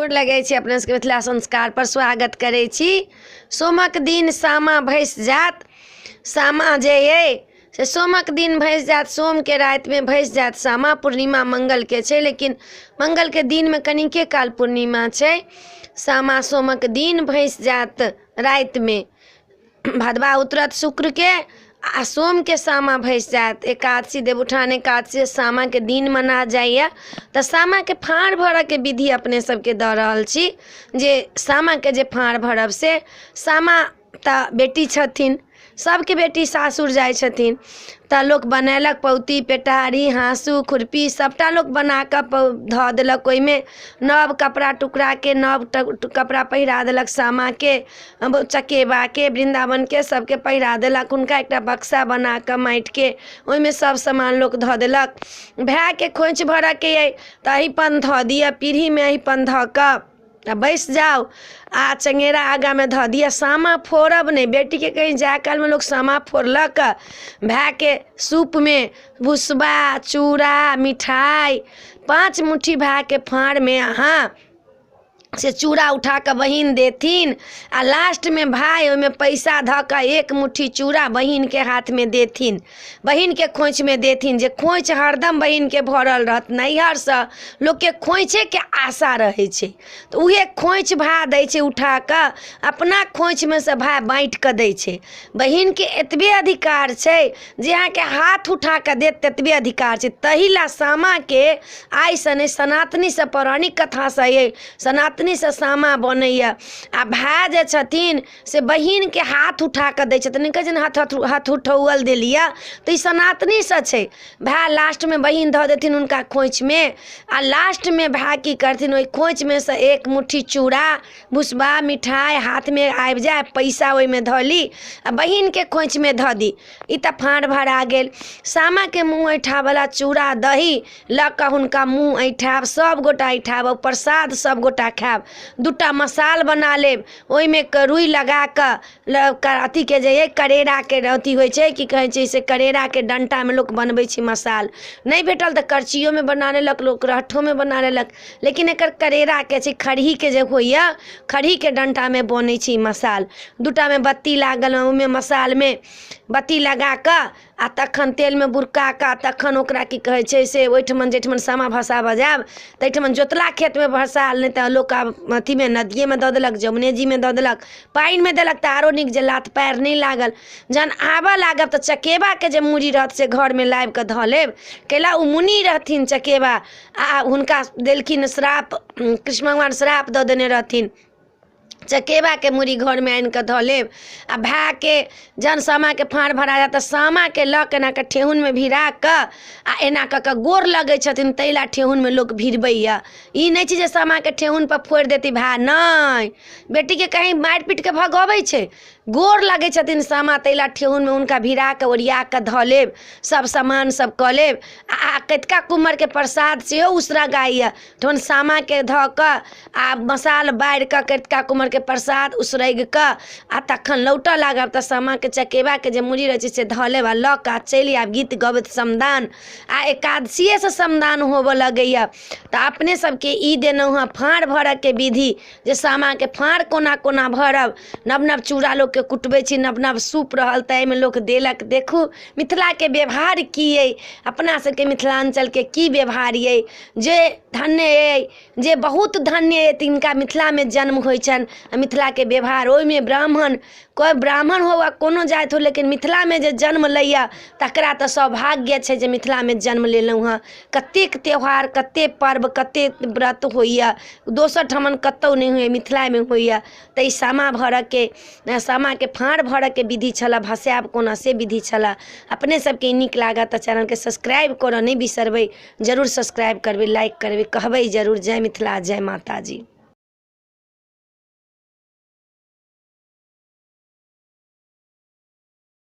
गोर लगै छी अपना सबके मिथिला संस्कारपर स्वागत करै छी। सोमक दिन सामा भसि जायत। सामा जे अइ से सोमक दिन भसि जायत। सोमके रातिमे भसि जायत सामा। पूर्णिमा मङ्गलके छै, लेकिन मङ्गलके दिनमे कनिके काल पूर्णिमा छै। सामा सोमक दिन भसि जायत रातिमे। भदवा उतरत शुक्रके आ सोमके सामा भसि जायत। एकादशी, देवउठान एकादशी सामाके दिन मना जाइए। तऽ सामाके फाँड़ भरऽके विधि अपने सबके दऽ रहल छी जे सामाके जे फाँड़ भरब से सामा तऽ बेटी छथिन, सबके बेटी सासुर जाइ छथिन, तऽ लोक बनेलक पौती, पेटारी, हाँसू, खुरपी सबटा लोक बनाकऽ धऽ देलक। ओइमे नव कपड़ा टुकड़ाके नव कपड़ा पहिरा देलक सामाके, चकेबाके, वृन्दावनके, सबके पहिरा देलक। हुनका एकटा बक्सा बनाकऽ माटिके ओइमे सब सामान लोक धऽ देलक। भायके खोँइछ भरऽके अइ तऽ अहिपन धऽ दिअ, पीढ़ीमे अहिपन धऽ कऽ आ बैसि जाउ आ चङ्गेरा आगाँमे धऽ दिअ। सामा फोड़ब नहि। बेटीके कहीँ जाइ कालमे लोक सामा फोड़लक। भायके सूपमे भुसबा, चूड़ा, मिठाइ, 5 मुट्ठी भायके फाँड़मे अहाँ से चूड़ा उठा कऽ बहिन देथिन आ लास्टमे भाय ओहिमे पैसा धऽ कऽ 1 मुट्ठी चूड़ा बहिनके हाथमे देथिन, बहिनके खोँइछमे देथिन, जे खोँइछ हरदम बहिनके भरल रहत। नैहरसँ लोकके खोँइछेके आशा रहै छै, तऽ उएह खोँइछ भाय दै छै उठा कऽ, अपना खोँइछमे सँ भाय बाँटि कऽ दै छै। बहिनके एतबे अधिकार छै जे अहाँके हाथ उठा कऽ देत, ततबे अधिकार छै। ताहि लए सामाके आइसँ नहि, सनातनीसँ, पौराणिक कथासँ अइ, सनातनीसँ सामा बनैए। आ भाय जे छथिन से बहिनके हाथ उठा कऽ दै छथिन। कहै छै ने हाथ हाथ उठौअल देलियै, तऽ ई सनातनीसँ छै। भाय लास्टमे बहिन धऽ देथिन हुनका खोँइछमे आ लास्टमे भाय की करथिन, ओहि खोँइछमे सँ 1 मुट्ठी चूड़ा, भुसबा, मिठाइ हाथमे आबि जाय, पैसा ओहिमे धऽ ली आ बहिनके खोँइछमे धऽ दी। ई तऽ फाँड़ भरा गेल। सामाके मुँह ऐँठावला चूड़ा दही लऽ कऽ हुनका मुँह ऐँठायब, सभगोटा ऐँठायब, प्रसाद सभगोटा खायब। 2टा मसाल बना लेब, ओहिमे रुइ लगा कऽ अथीके जे अइ करेराके अथी होइ छै, की कहै छै से, करेराके डण्टामे लोक बनबै छै मसाल। नहि भेटल तऽ करचियोमे बना लेलक लोक, रहठोमे बना लेलक, लेकिन एकर करेराके छै, खरहीके जे होइए, खरहीके डण्टामे बनै छै ई मसाल। 2टामे बत्ती लागल, ओहिमे मसालमे बत्ती लगा कऽ आ तखन तेलमे बुरका कऽ तखन ओकरा की कहै छै से ओहिठमन जाहिठमन सामा भसाबऽ जायब ताहिठमन जोतला खेतमे भसायल, नहि तऽ लोक आब अथीमे नदिएमे दऽ देलक, जमुनेजीमे दऽ देलक, पानिमे देलक तऽ आरो नीक जे लात पएर नहि लागल। जहन आबऽ लागब तऽ चकेबाके जे मूड़ी रहत से घरमे लाबि कऽ धऽ लेब। कैला ओ मुनि रहथिन चकेबा आ हुनका देलखिन श्राप, कृष्ण भगवान श्राप दऽ देने रहथिन। चकेबाके मूड़ी घरमे आनि कऽ धऽ लेब। आ भायके जहन सामाके फाँड़ भरा जायत तऽ सामाके लऽ कऽ एना कऽ ठेहुनमे भिरा कऽ आ एना कऽ कऽ गोर लगै छथिन, ताहि लए ठेहुनमे लोक भिरबैए। ई नहि छै जे सामाके ठेहुनपर फोड़ि देतै भाय, नहि, बेटीके कहीँ मारि पीट कऽ भगबै छै। गोर लगै छथिन सामा, ताहि लए ठेहुनमे हुनका भिरा कऽ ओरिया कऽ धऽ लेब, सब सामान सब कऽ लेब। आ कतिका कुम्हरके प्रसाद सेहो उसरगाइए, तहन सामाके धऽ कऽ आ मसाल बारि कऽ कतिका कुम्हरके प्रसाद उसरगि कऽ आ तखन लौटऽ लागब तऽ सामाके चकेबाके जे मूड़ी रहै छै से धऽ लेब आ लऽ कऽ आ चलि आयब गीत गबैत समदाउन। आ एकादशिएसँ समदाउन होबऽ लगैए। तऽ अपने सबके ई देलहुँ हँ फाँड़ भरऽके विधि, जे सामाके फाँड़ कोना कोना भरब। नव नव चूड़ा लोकके कुटबै छै, नव नव सूप रहल ताहिमे लोक देलक। देखू मिथिलाके व्यवहार की अइ, अपना सबके मिथिलाञ्चलके की व्यवहार अइ, जे धन्य अइ, जे बहुत धन्य अइ तिनका मिथिलामे जन्म होइ छनि आ मिथिलाके व्यवहार, ओहिमे ब्राह्मण, कोइ ब्राह्मण हो वा कोनो जाति हो, लेकिन मिथिलामे जे जन्म लैए तकरा तऽ सौभाग्य छै जे मिथिलामे जन्म लेलहुँ हँ। कतेक त्यौहार, कतेक पर्व, कतेक व्रत होइए, दोसर ठमन कतहु नहि होइए, मिथिलामे होइए। तऽ ई सामा भरऽके, सामाके फाँड़ भरऽके विधि छलऽ, भसायब कोना से विधि छलऽ। अपने सबके नीक लागत तऽ चैनलके सब्सक्राइब करऽ नहि बिसरबै, जरूर सब्सक्राइब करबै, लाइक करबै, कहबै जरूर। जय मिथिला, जय माताजी।